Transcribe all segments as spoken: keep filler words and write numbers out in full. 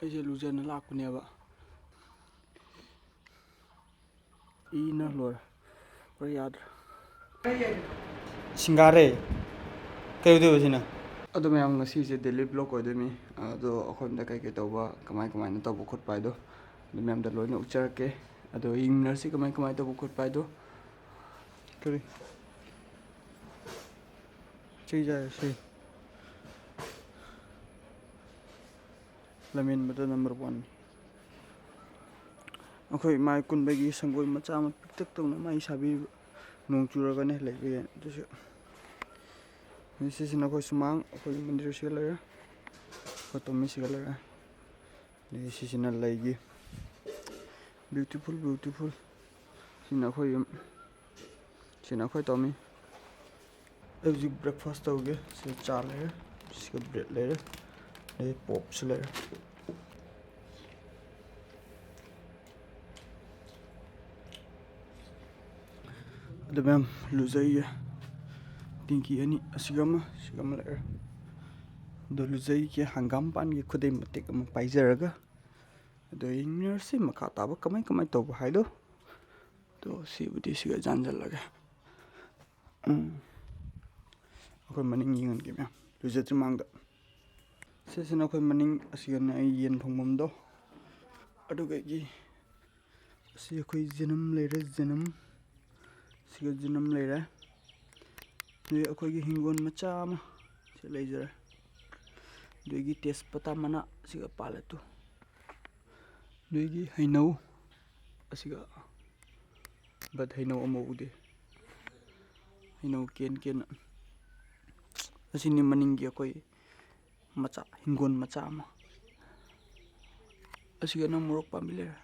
ꯑꯩꯁꯦ ꯂꯨꯖꯅ ꯂꯥꯛꯄꯅꯦꯕ꯫ ꯏꯅ ꯂꯣꯏꯔꯦ꯫ ꯄꯨꯔꯥ ꯌꯥꯗ꯭ꯔꯦ꯫ ꯁꯤꯡꯒꯥꯔꯦ꯫ ꯀꯩꯗꯧꯗꯣꯏꯕ ꯁꯤꯅ? ꯑꯗꯣ ꯃꯌꯥꯝ, ꯉꯁꯤꯁꯦ daily vlog ꯑꯣꯏꯗꯣꯏꯅꯤ꯫ ꯑꯗꯣ ꯑꯩꯈꯣꯏ ꯌꯨꯝꯗ ꯀꯩꯀꯩ ꯇꯧꯕ, ꯀꯃꯥꯏ ꯀꯃꯥꯏꯅ ꯇꯧꯕ ꯈꯣꯠꯄ ꯍꯥꯏꯗꯣ ꯑꯗꯨ ꯃꯌꯥꯝꯗ ꯂꯣꯏꯅ ꯎꯠꯆꯔꯛꯀꯦ꯫ ꯑꯗꯣ ꯌꯦꯡꯃꯤꯟꯅꯔꯁꯤ ꯀꯃꯥꯏ ꯀꯃꯥꯏ ꯇꯧꯕ ꯈꯣꯠꯄ ꯍꯥꯏꯗꯣ꯫ ꯀꯔꯤ? ꯆꯩ ꯆꯥꯔꯦ ꯁꯤ꯫ ꯂꯝꯍꯦꯟꯕꯗ number one꯫ ꯑꯩꯈꯣꯏ ꯏꯃꯥ ꯀꯨꯟꯕꯒꯤ ꯁꯪꯒꯣꯏ ꯃꯆꯥ ꯑꯃ ꯄꯤꯛꯇꯛ ꯇꯧꯅ ꯃꯥꯏ ꯁꯥꯕꯤꯔꯤꯕ꯫ ꯅꯣꯡ ꯆꯨꯔꯒꯅꯦ ꯂꯩꯕ ꯌꯥꯏ꯫ ꯑꯗꯨꯁꯨ ꯁꯤꯁꯤꯅ ꯑꯩꯈꯣꯏ ꯁꯨꯃꯥꯡ, ꯑꯩꯈꯣꯏꯒꯤ ꯃꯟꯗꯤꯔꯁꯤꯒ ꯂꯩꯔꯦ, ꯑꯩꯈꯣꯏ ꯇꯣꯝꯃꯤꯁꯤꯒ ꯂꯩꯔꯦ꯫ ꯑꯗꯒꯤ ꯁꯤꯁꯤꯅ ꯂꯩꯒꯤ beautiful, beautiful꯫ ꯁꯤꯅ ꯑꯩꯈꯣꯏ ꯌꯨꯝ꯫ ꯁꯤꯅ ꯑꯩꯈꯣꯏ ꯇꯣꯝꯃꯤ꯫ ꯑꯩ ꯍꯧꯖꯤꯛ breakfast ꯇꯧꯒꯦ꯫ ꯁꯤꯗ ꯆꯥ ꯂꯩꯔꯦ, ꯁꯤꯒ bread ꯂꯩꯔꯦ, ꯑꯗꯩ popꯁꯨ ꯂꯩꯔꯦ꯫ ꯑꯗꯨ ꯃꯌꯥꯝ ꯂꯨꯖꯩꯌꯦ꯫ ꯇꯦꯡꯀꯤ ꯑꯅꯤ, ꯑꯁꯤꯒ ꯑꯃ, ꯁꯤꯒ ꯑꯃ ꯂꯩꯔꯦ꯫ ꯑꯗꯣ ꯂꯨꯖꯩꯒꯦ, ꯍꯪꯒꯥꯝ ꯄꯥꯟꯒꯤ ꯈꯨꯗꯩ ꯃꯇꯦꯛ ꯑꯃ ꯄꯥꯏꯖꯔꯒ꯫ ꯑꯗꯣ ꯌꯦꯡꯃꯤꯟꯅꯔꯁꯤ ꯃꯈꯥ ꯇꯥꯕ ꯀꯃꯥꯏ ꯀꯃꯥꯏ ꯇꯧꯕ ꯍꯥꯏꯗꯣ꯫ ꯑꯗꯣ ꯁꯤꯕꯨꯗꯤ ꯁꯤꯒ ꯌꯥꯟꯁꯤꯜꯂꯒꯦ꯫ ꯎꯝ꯫ ꯑꯩꯈꯣꯏ ꯃꯅꯤꯡ ꯌꯦꯡꯍꯟꯒꯦ ꯃꯌꯥꯝ, ꯂꯨꯖꯗ꯭ꯔꯤ ꯃꯃꯥꯡꯗ꯫ ꯁꯤꯁꯤꯅ ꯑꯩꯈꯣꯏ ꯃꯅꯤꯡ, ꯑꯁꯤꯒꯅ ꯑꯩ ꯌꯦꯟ ꯐꯪꯐꯝꯗꯣ꯫ ꯑꯗꯨꯒꯒꯤ ꯑꯁꯤ ꯑꯩꯈꯣꯏ ꯖꯅꯝ ꯂꯩꯔꯦ, ꯖꯅꯝ꯫ ꯁꯤꯒ ꯖꯅꯝ ꯂꯩꯔꯦ꯫ ꯑꯗꯨꯒꯤ ꯑꯩꯈꯣꯏꯒꯤ ꯍꯤꯡꯒꯣꯜ ꯃꯆꯥ ꯑꯃ ꯁꯤ ꯂꯩꯖꯔꯦ꯫ ꯑꯗꯨꯒꯤ ꯇꯦꯖꯄꯇꯥ ꯃꯅꯥ ꯁꯤꯒ ꯄꯥꯜꯂꯦ ꯇꯨ꯫ ꯑꯗꯨꯒꯤ ꯍꯩꯅꯧ ꯑꯁꯤꯒ, but ꯍꯩꯅꯧ ꯑꯃ ꯎꯗꯦ꯫ ꯍꯩꯅꯧ ꯀꯦꯟ ꯀꯦꯟꯅ꯫ ꯑꯁꯤꯅꯤ ꯃꯅꯤꯡꯒꯤ ꯑꯩꯈꯣꯏ ꯃꯆꯥ, ꯍꯤꯡꯒꯣꯜ ꯃꯆꯥ ꯑꯃ꯫ ꯑꯁꯤꯒꯅ ꯃꯣꯔꯣꯛ ꯄꯥꯝꯕꯤ ꯂꯩꯔꯦ꯫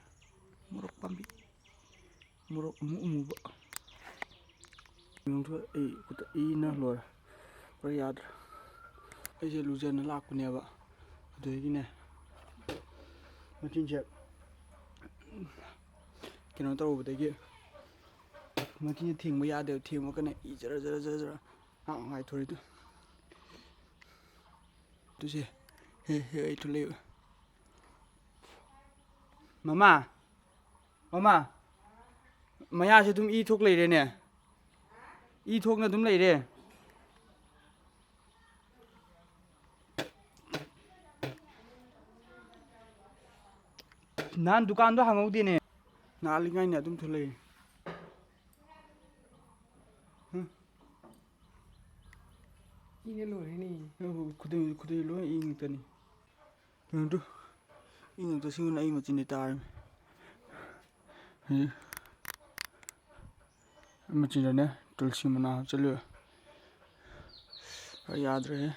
ꯃꯣꯔꯣꯛ ꯄꯥꯝꯕꯤ꯫ ꯃꯣꯔꯣꯛ ꯑꯃꯨ ꯑꯃꯨꯕ꯫ ꯌꯦꯡꯊꯣꯛ-, ꯑꯩ ꯈꯨꯠꯇ ꯏꯅ ꯂꯣꯏꯔꯦ꯫ ꯄꯨꯔꯥ ꯌꯥꯗ꯭ꯔꯦ꯫ ꯑꯩꯁꯦ ꯂꯨꯖꯅ ꯂꯥꯛꯄꯅꯦꯕ꯫ ꯑꯗꯨꯗꯒꯤꯅꯦ, ꯃꯆꯤꯟꯁꯦ ꯀꯩꯅꯣ ꯇꯧꯔꯨꯕꯗꯒꯤ, ꯃꯆꯤꯟꯁꯦ ꯊꯦꯡꯕ ꯌꯥꯗꯦꯕ꯫ ꯊꯦꯡꯕꯒꯅꯦ ꯏ ꯖꯔ ꯖꯔ ꯖꯔ ꯖꯔ ꯉꯥꯡ ꯉꯥꯏꯊꯣꯔꯛꯏꯗꯣ꯫ ꯑꯗꯨꯁꯦ ꯍꯦ ꯍꯦ ꯑꯩ ꯊꯣꯛꯂꯛꯏꯕ꯫ ꯃꯃꯥ, ꯃꯃꯥ, ꯃꯌꯥꯁꯦ ꯑꯗꯨꯝ ꯏ ꯊꯣꯛ ꯂꯩꯔꯦꯅꯦ꯫ ꯏ ꯊꯣꯛꯅ ꯑꯗꯨꯝ ꯂꯩꯔꯦ꯫ ꯅꯍꯥꯟ ꯗꯨꯀꯥꯟꯗꯣ ꯍꯥꯡꯍꯧꯗꯦꯅꯦ꯫ ꯅꯥꯜꯂꯤꯉꯥꯏꯅ ꯑꯗꯨꯝ ꯊꯣꯛꯂꯛꯏ꯫ ꯍꯝ꯫ ꯏꯅ ꯂꯣꯏꯔꯦꯅꯦ꯫ ꯑꯣ, ꯈꯨꯗꯩ, ꯈꯨꯗꯩ ꯂꯣꯏ ꯏ ꯉꯥꯛꯇꯅꯤ꯫ ꯌꯦꯡꯉꯨ ꯇꯨ꯫ ꯏ ꯉꯥꯛꯇ ꯁꯤꯡꯉꯨꯅ ꯑꯩ ꯃꯆꯤꯟꯗꯤ ꯇꯥꯔꯤꯃꯤ꯫ ꯍꯧꯖꯤꯛ ꯃꯆꯤꯟꯗꯅꯦ ꯇꯨꯜꯁꯤ ꯃꯅꯥ ꯍꯥꯞꯆꯤꯜꯂꯨ꯫ ꯑ, ꯌꯥꯗ꯭ꯔꯦꯍꯦ꯫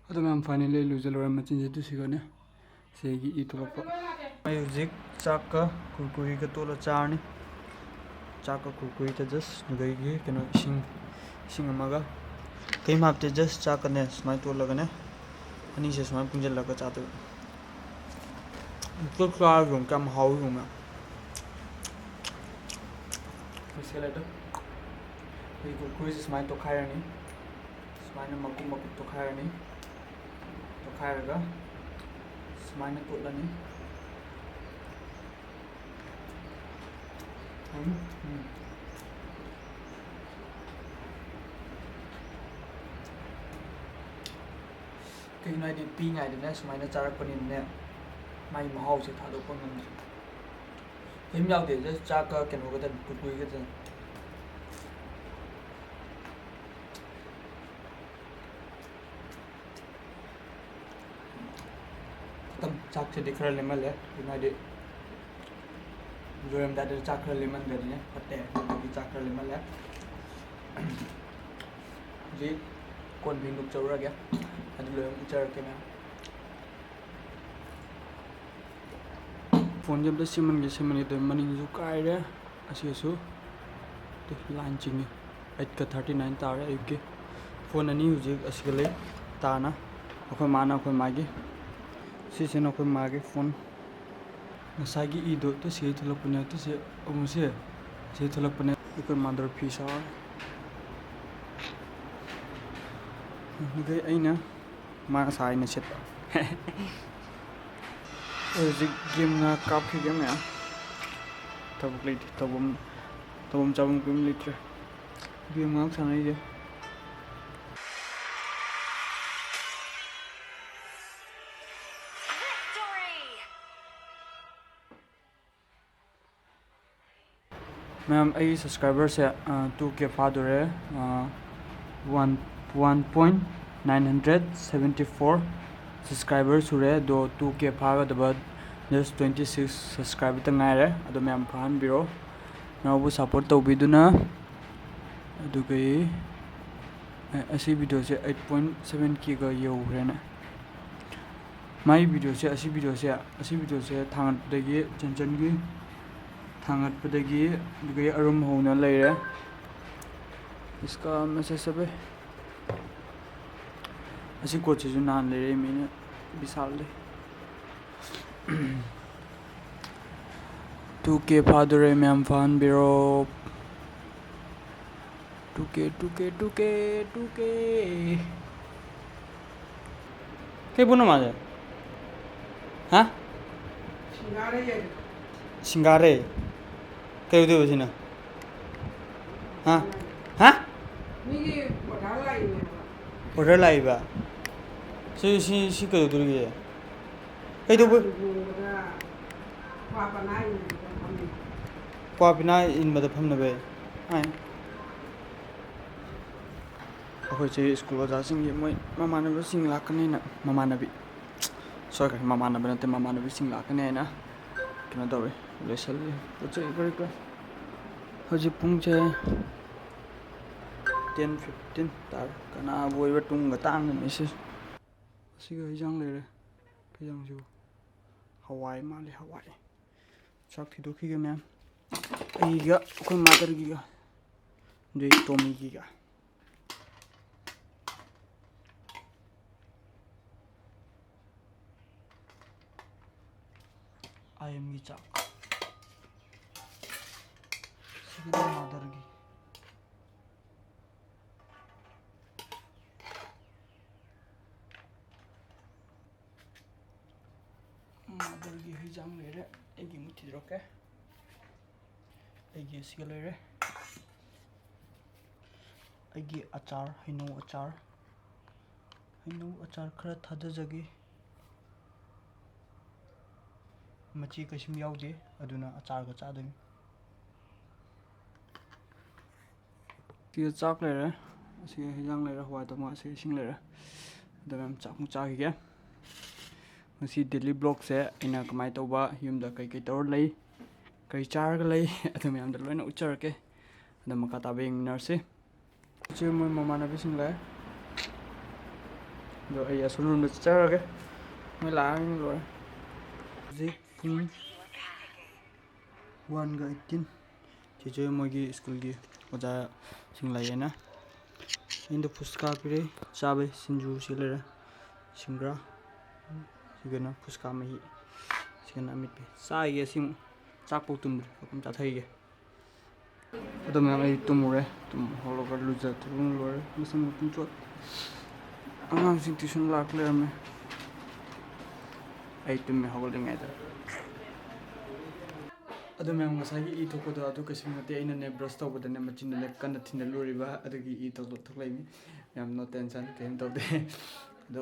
ꯑꯗꯨ ꯃꯌꯥꯝ finally ꯂꯨꯖ ꯂꯣꯏꯔꯦ ꯃꯆꯤꯟꯁꯦ ꯇꯨ ꯁꯤꯒꯅꯦ꯫ ꯁꯤꯒꯤ ꯏ ꯊꯣꯛꯂꯛꯄ꯫ ꯑꯩ ꯍꯧꯖꯤꯛ ꯆꯥꯛꯀ ꯀꯨꯔꯀꯨꯔꯤꯒ ꯇꯣꯠꯂ ꯆꯥꯔꯅꯤ꯫ ꯆꯥꯛꯀ ꯀꯨꯔꯀꯨꯔꯤꯒ just ꯑꯗꯒꯤ ꯀꯩꯅꯣ ꯏꯁꯤꯡ, ꯏꯁꯤꯡ ꯑꯃꯒ ꯀꯩꯝ ꯍꯥꯞꯇꯦ, just ꯆꯥꯛꯀꯅꯦ ꯁꯨꯃꯥꯏꯅ ꯇꯣꯠꯂꯒꯅꯦ ꯑꯅꯤꯁꯦ ꯁꯨꯃꯥꯏꯅ ꯄꯨꯟꯁꯤꯜꯂꯒ ꯆꯥꯗꯣꯏꯕ꯫ ꯆꯥꯛ ꯆꯥꯔꯒ ꯌꯦꯡꯉꯨ ꯀꯌꯥꯝ ꯍꯥꯎꯋꯤ ꯌꯦꯡꯉꯨ꯫ ꯂꯣꯏꯁꯤꯜꯂꯦ ꯑꯗꯨ꯫ ꯑꯩꯈꯣꯏ ꯀꯨꯔꯀꯨꯔꯤꯁꯦ ꯁꯨꯃꯥꯏꯅ ꯇꯣꯠꯈꯥꯏꯔꯅꯤ꯫ ꯁꯨꯃꯥꯏꯅ ꯃꯀꯨꯞ ꯃꯀꯨꯞ ꯇꯣꯠꯈꯥꯏꯔꯅꯤ꯫ ꯇꯣꯠꯈꯥꯏꯔꯒ ꯁꯨꯃꯥꯏꯅ ꯇꯣꯠꯂꯅꯤ꯫ ꯎꯝ, ꯎꯝ꯫ ꯀꯩꯒꯤꯅꯣ ꯍꯥꯏꯗꯤ ꯄꯤꯛꯏꯉꯩꯗꯅꯦ ꯁꯨꯃꯥꯏꯅ ꯆꯥꯔꯛꯄꯅꯤꯅꯅꯦ ꯃꯥꯒꯤ ꯃꯍꯥꯎꯁꯦ ꯊꯥꯗꯣꯛꯄ ꯉꯝꯗꯦ꯫ ꯀꯩꯝ ꯌꯥꯎꯗꯦ, just ꯆꯥꯛꯀ ꯀꯩꯅꯣꯒꯗꯅꯤ, ꯀꯨꯔꯀꯨꯔꯤꯒꯗꯅꯤ꯫ ꯈꯤꯇꯪ ꯆꯥꯛꯁꯤꯗꯤ ꯈꯔ ꯂꯦꯝꯍꯜꯂꯦ, ꯑꯗꯨꯅ ꯍꯥꯏꯗꯤ ꯂꯣꯏꯔꯝꯗꯥꯏꯗ ꯆꯥꯛ ꯈꯔ ꯂꯦꯝꯍꯟꯗ꯭ꯔꯗꯤꯅꯦ ꯐꯠꯇꯦ, ꯑꯗꯨꯒꯤ ꯆꯥꯛ ꯈꯔ ꯂꯦꯝꯍꯜꯂꯦ꯫ ꯍꯧꯖꯤꯛ ꯀꯣꯟ ꯐꯦꯡꯗꯣꯛꯆꯔꯨꯔꯒꯦ, ꯑꯗꯨ ꯂꯣꯏꯔꯒ ꯎꯠꯆꯔꯛꯀꯦ ꯃꯌꯥꯝ꯫ ꯐꯣꯟꯁꯦ ꯑꯝꯇ ꯁꯦꯝꯍꯟꯒꯦ, ꯁꯦꯝꯍꯟꯒꯦ ꯇꯧꯔꯦ, ꯃꯅꯤꯡꯁꯨ ꯀꯥꯏꯔꯦ꯫ ꯑꯁꯤꯁꯨ ꯇꯨ, line ꯆꯤꯡꯉꯤ꯫ Eight ꯀ thirty nine ꯇꯥꯔꯦ ꯑꯌꯨꯛꯀꯤ꯫ ꯐꯣꯟ ꯑꯅꯤ ꯍꯧꯖꯤꯛ ꯑꯁꯤꯒ ꯂꯩ ꯇꯥꯅ꯫ ꯑꯩꯈꯣꯏ ꯃꯥꯅ ꯑꯩꯈꯣꯏ ꯃꯥꯒꯤ꯫ ꯁꯤꯁꯤꯅ ꯑꯩꯈꯣꯏ ꯃꯥꯒꯤ ꯐꯣꯟ꯫ ꯉꯁꯥꯏꯒꯤ ꯏꯗꯣ ꯇꯨ ꯁꯤꯗꯩ ꯊꯣꯛꯂꯛꯄꯅꯦ, ꯇꯨ ꯁꯤ ꯑꯃꯨꯛꯁꯦ ꯁꯤꯗꯩ ꯊꯣꯛꯂꯛꯄꯅꯦ꯫ ꯑꯩꯈꯣꯏ ꯃꯥꯗꯔ ꯐꯤ ꯁꯥꯔ꯫ ꯑꯗꯨꯗꯩ ꯑꯩꯅ ꯃꯥ ꯉꯁꯥꯏ ꯑꯩꯅ ꯁꯦꯠꯄ꯫ ꯍꯧꯖꯤꯛ ꯒꯦꯝ ꯉꯥꯏꯍꯥꯛ ꯀꯥꯞꯈꯤꯒꯦ ꯃꯌꯥꯝ꯫ ꯊꯕꯛ ꯂꯩꯇꯦ, ꯇꯧꯐꯝ, ꯇꯧꯐꯝ ꯆꯥꯐꯝ ꯀꯔꯤꯝ ꯂꯩꯇ꯭ꯔꯦ꯫ ꯒꯦꯝ ꯉꯥꯏꯍꯥꯛ ꯁꯥꯟꯅꯈꯤꯒꯦ꯫ ꯃꯌꯥꯝ, ꯑꯩꯒꯤ ꯁꯕꯁꯀ꯭ꯔꯥꯏꯕꯔꯁꯦ, ꯑ, ꯇꯨ ꯀꯦ ꯐꯥꯗꯣꯔꯦ꯫ ꯑ, one, one point nine hundred seventy four subscriber ꯁꯨꯔꯦ꯫ ꯑꯗꯣ ꯇꯨ ꯀꯦ ꯐꯥꯒꯗꯕ just ꯇ꯭ꯋꯦꯟꯇꯤ ꯁꯤꯛꯁ ꯁꯕꯁꯀ꯭ꯔꯥꯏꯕꯔꯇ ꯉꯥꯏꯔꯦ꯫ ꯑꯗꯣ ꯃꯌꯥꯝ ꯐꯥꯍꯟꯕꯤꯔꯣ, ꯅꯅꯥꯎꯕꯨ ꯁꯞꯄꯣꯔꯠ ꯇꯧꯕꯤꯗꯨꯅ꯫ ꯑꯗꯨꯒꯤ, ꯑ, ꯑꯁꯤ ꯚꯤꯗꯤꯑꯣꯁꯦ ꯑꯩꯠ ꯄꯣꯏꯟ ꯁꯕꯦꯟ ꯀꯦꯒ ꯌꯧꯈ꯭ꯔꯦꯅꯦ꯫ ꯃꯥꯏ ꯚꯤꯗꯤꯑꯣꯁꯦ, ꯑꯁꯤ ꯚꯤꯗꯤꯑꯣꯁꯦ, ꯑꯁꯤ ꯚꯤꯗꯤꯑꯣꯁꯦ ꯊꯥꯡꯒꯠꯄꯗꯒꯤ, ꯆꯟꯆꯟꯒꯤ ꯊꯥꯡꯒꯠꯄꯗꯒꯤ, ꯑꯗꯨꯗꯒꯤ ꯑꯔꯨꯝ ꯍꯧꯅ ꯂꯩꯔꯦ꯫ ꯏꯁꯀꯥ ꯃꯦꯁꯦꯖ ꯁꯕꯦ꯫ ꯑꯁꯤ ꯀꯣꯠꯁꯤꯁꯨ ꯅꯍꯥꯟ ꯂꯩꯔꯛꯏ ꯃꯤꯅ ꯕꯤꯁꯥꯜꯗꯩ꯫ ꯇꯨ ꯀꯦ ꯐꯥꯗꯣꯔꯦ ꯃꯌꯥꯝ, ꯐꯥꯍꯟꯕꯤꯔꯣ꯫ ꯇꯨ ꯀꯦ, ꯇꯨ ꯀꯦ, ꯇꯨ ꯀꯦ, ꯇꯨ ꯀꯦ꯫ ꯀꯩ ꯄꯨꯟꯅ ꯃꯥꯁꯦ? ꯍꯥ? ꯁꯤꯡꯒꯥꯔꯦ꯫ ꯁꯤꯡꯒꯥꯔꯦ? ꯀꯩꯗꯧꯗꯣꯏꯕ ꯁꯤꯅ? ꯍꯥ? ꯍꯥ? ꯃꯤꯒꯤ ꯑꯣꯔꯗꯔ ꯂꯥꯛꯏꯅꯦꯕ꯫ ꯑꯣꯔꯗꯔ ꯂꯥꯛꯏꯕ? ꯁꯤ, ꯁꯤ, ꯁꯤ ꯀꯩꯗꯧꯗꯣꯔꯤꯒꯦ? ꯀꯩꯗꯧꯕ? ꯂꯨꯍꯣꯡꯕꯗ ꯀ꯭ꯋꯥ ꯄꯅꯥ ꯏꯟꯕꯗ ꯐꯝꯃꯤ꯫ ꯀ꯭ꯋꯥ ꯄꯤꯅꯥ ꯏꯟꯕꯗ ꯐꯝꯅꯕ ꯍꯥꯏ꯫ ꯑꯩꯈꯣꯏ ꯆꯦ ꯁ꯭ꯀꯨꯜ ꯑꯣꯖꯥꯁꯤꯡꯒꯤ ꯃꯣꯏ ꯃꯃꯥꯟꯅꯕꯁꯤꯡ ꯂꯥꯛꯀꯅꯤꯅ, ꯃꯃꯥꯟꯅꯕꯤ, ꯁꯣꯏꯈ꯭ꯔꯦ, ꯃꯃꯥꯟꯅꯕ ꯅꯠꯇꯦ, ꯃꯃꯥꯟꯅꯕꯤꯁꯤꯡ ꯂꯥꯛꯀꯅꯤ ꯍꯥꯏꯅ ꯀꯩꯅꯣ ꯇꯧꯔꯤ, ꯂꯣꯏꯁꯤꯜꯂꯤ ꯄꯣꯠ ꯆꯩ ꯀꯔꯤ ꯀꯔꯥ꯫ ꯍꯧꯖꯤꯛ ꯄꯨꯡꯁꯦ ꯇꯦꯟ ꯐꯤꯐꯇꯤꯟ ꯇꯥꯔꯦ꯫ ꯀꯅꯥꯕꯨ ꯑꯣꯏꯕ ꯇꯨꯡꯒ ꯇꯥꯡꯒꯅꯤ ꯁꯤ꯫ ꯑꯁꯤꯒ ꯍꯩꯖꯥꯡ ꯂꯩꯔꯦ꯫ ꯀꯩ ꯍꯩꯖꯥꯡꯁꯤꯕꯨ? ꯍꯋꯥꯏ ꯃꯥꯜꯂꯤ, ꯍꯋꯥꯏ꯫ ꯆꯥꯛ ꯊꯤꯗꯣꯛꯈꯤꯒꯦ ꯃꯌꯥꯝ꯫ ꯑꯩꯒ ꯑꯩꯈꯣꯏ ꯃꯥꯗꯔꯒꯤꯒ ꯑꯗꯩ ꯇꯣꯃꯤꯒꯤꯒ꯫ ꯑꯥꯏ ꯑꯦꯝꯒꯤ ꯆꯥꯛ꯫ ꯁꯤꯒꯤꯅ ꯃꯥꯗꯔꯒꯤ꯫ ꯃꯥꯗꯔꯒꯤ ꯍꯩꯖꯥꯡ ꯂꯩꯔꯦ꯫ ꯑꯩꯒꯤ ꯑꯃꯨꯛ ꯊꯤꯗꯣꯔꯛꯀꯦ꯫ ꯑꯩꯒꯤ ꯑꯁꯤꯒ ꯂꯩꯔꯦ꯫ ꯑꯩꯒꯤ ꯑꯆꯥꯔ, ꯍꯩꯅꯧ ꯑꯆꯥꯔ, ꯍꯩꯅꯧ ꯑꯆꯥꯔ ꯈꯔ ꯊꯥꯗꯖꯒꯦ꯫ ꯃꯆꯤ ꯀꯩꯁꯨꯝ ꯌꯥꯎꯗꯦ, ꯑꯗꯨꯅ ꯑꯆꯥꯔꯒ ꯆꯥꯗꯣꯏꯅꯤ꯫ ꯁꯤꯒ ꯆꯥꯛ ꯂꯩꯔꯦ, ꯑꯁꯤꯒ ꯍꯤꯟꯖꯥꯡ ꯂꯩꯔꯦ, ꯍꯋꯥꯏ ꯇꯃꯥ, ꯑꯁꯤꯒ ꯏꯁꯤꯡ ꯂꯩꯔꯦ꯫ ꯑꯗꯣ ꯃꯌꯥꯝ ꯆꯥꯛ ꯑꯃꯨꯛ ꯆꯥꯈꯤꯒꯦ꯫ ꯉꯁꯤ ꯗꯦꯂꯤ ꯕ꯭ꯂꯣꯛꯁꯦ ꯑꯩꯅ ꯀꯃꯥꯏꯅ ꯇꯧꯕ, ꯌꯨꯝꯗ ꯀꯩꯀꯩ ꯇꯧꯔ ꯂꯩ, ꯀꯩ ꯆꯥꯔꯒ ꯂꯩ, ꯑꯗꯨ ꯃꯌꯥꯝꯗꯣ ꯂꯣꯏꯅ ꯎꯠꯆꯔꯛꯀꯦ꯫ ꯑꯗꯣ ꯃꯈꯥ ꯇꯥꯕ ꯌꯦꯡꯃꯤꯟꯅꯔꯁꯤ꯫ ꯁꯤ ꯃꯣꯏ ꯃꯃꯥꯟꯅꯕꯤꯁꯤꯡ ꯂꯩ꯫ ꯑꯗꯣ ꯑꯩ ꯑꯁꯣꯝ ꯔꯣꯝꯗ ꯆꯠꯆꯔꯒꯦ꯫ ꯃꯣꯏ ꯂꯥꯛꯑꯒ ꯂꯣꯏꯔꯦ꯫ ꯍꯧꯖꯤꯛ ꯄꯨꯡ ꯋꯥꯟꯒ ꯑꯩꯠꯇꯤꯟ꯫ ꯆꯦꯆꯦ ꯃꯣꯏꯒꯤ ꯁ꯭ꯀꯨꯜꯒꯤ ꯑꯣꯖꯥꯁꯤꯡ ꯂꯩꯌꯦꯅ꯫ ꯑꯩꯉꯣꯟꯗ ꯐꯨꯁꯀꯥ ꯄꯤꯔꯛꯏ꯫ ꯆꯥꯕꯩ ꯁꯤꯡꯖꯨ ꯁꯤ ꯂꯩꯔꯦ꯫ ꯁꯤꯡꯒ꯭ꯔꯥ꯫ ꯁꯤꯒꯅ ꯐꯨꯁꯀꯥ ꯃꯍꯤ꯫ ꯁꯤꯒꯅ ꯑꯃꯦꯠꯄꯤ꯫ ꯆꯥꯈꯤꯒꯦ ꯁꯤꯃꯨꯛ꯫ ꯆꯥꯛꯐꯧ ꯇꯨꯝꯗ꯭ꯔꯤ꯫ ꯑꯗꯨꯝ ꯆꯥꯊꯈꯤꯒꯦ꯫ ꯑꯗꯣ ꯃꯌꯥꯝ ꯑꯩ ꯇꯨꯝꯃꯨꯔꯦ꯫ ꯇꯨꯝ ꯍꯧꯒꯠꯂꯒ ꯂꯨꯖꯊꯣꯛꯑꯒ ꯂꯣꯏꯔꯦ꯫ ꯃꯁꯝ ꯃꯇꯨꯝ ꯆꯣꯠ꯫ ꯑꯉꯥꯡꯁꯤꯡ ꯇ꯭ꯌꯨꯁꯟ ꯂꯥꯛ ꯂꯩꯔꯝꯃꯦ꯫ ꯑꯩ ꯇꯨꯝꯃꯦ ꯍꯧꯒꯠꯂꯤꯉꯩꯗ꯫ ꯑꯗꯣ ꯃꯌꯥꯝ ꯉꯁꯥꯏꯒꯤ ꯏ ꯊꯣꯛꯄꯗꯣ ꯑꯗꯨ ꯀꯩꯁꯨ ꯅꯠꯇꯦ꯫ ꯑꯩꯅꯅꯦ ꯕ꯭ꯔꯁ ꯇꯧꯕꯗꯅꯦ ꯃꯆꯤꯟꯗꯅꯦ ꯀꯟꯅ ꯊꯤꯟꯖꯜꯂꯨꯔꯤꯕ ꯑꯗꯨꯒꯤ ꯏ ꯊꯣꯛꯂꯛ-, ꯊꯣꯛꯂꯛꯏꯅꯤ꯫ ꯌꯥꯝ no tension ꯀꯩꯝ ꯇꯧꯗꯦ꯫ ꯑꯗꯣ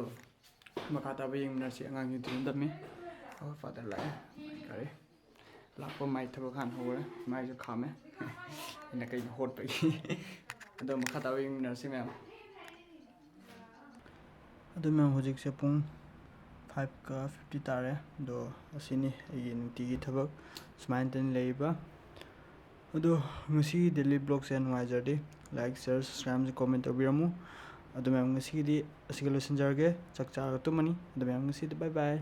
ꯃꯈꯥ ꯇꯥꯕ ꯌꯦꯡꯃꯤꯟꯅꯔꯁꯤ꯫ ꯑꯉꯥꯡꯁꯤꯡ ꯇ꯭ꯌꯨꯁꯟ ꯇꯝꯃꯤ꯫ ꯑꯩꯈꯣꯏ ꯐꯥꯗꯔ ꯂꯥꯛꯑꯦ꯫ ꯀꯔꯤ? ꯂꯥꯛꯄ ꯃꯥꯏ ꯊꯕꯛ ꯍꯥꯟꯅ ꯍꯧꯔꯦ꯫ ꯃꯥꯏꯁꯨ ꯈꯥꯝꯃꯦ꯫ ꯑꯩꯅ ꯀꯩꯅꯣ ꯍꯣꯠꯄꯒꯤ꯫ ꯑꯗꯣ ꯃꯈꯥ ꯇꯥꯕ ꯌꯦꯡꯃꯤꯟꯅꯔꯁꯤ ꯃꯌꯥꯝ꯫ ꯑꯗꯨ ꯃꯌꯥꯝ ꯍꯧꯖꯤꯛꯁꯦ ꯄꯨꯡ fiveꯀ fifty ꯇꯥꯔꯦ꯫ ꯑꯗꯣ ꯑꯁꯤꯅꯤ ꯑꯩꯒꯤ ꯅꯨꯡꯇꯤꯒꯤ ꯊꯕꯛ꯫ ꯁꯨꯃꯥꯏꯅ ꯇꯧꯅ ꯂꯩꯔꯤꯕ꯫ ꯑꯗꯣ ꯉꯁꯤꯒꯤ ꯗꯦꯂꯤ ꯕ꯭ꯂꯣꯛꯁꯦ ꯅꯨꯡꯉꯥꯏꯖꯔꯗꯤ like, share, subscribe ꯑꯃꯁꯨꯡ comment ꯇꯧꯕꯤꯔꯝꯃꯨ꯫ ꯑꯗꯨ ꯃꯌꯥꯝ ꯉꯁꯤꯒꯤꯗꯤ ꯑꯁꯤꯒ ꯂꯣꯏꯁꯤꯟꯖꯔꯒꯦ꯫ ꯆꯥꯛ ꯆꯥꯔꯒ ꯇꯨꯝꯃꯅꯤ꯫ ꯑꯗꯨ ꯃꯌꯥꯝ ꯉꯁꯤꯗꯤ bye bye꯫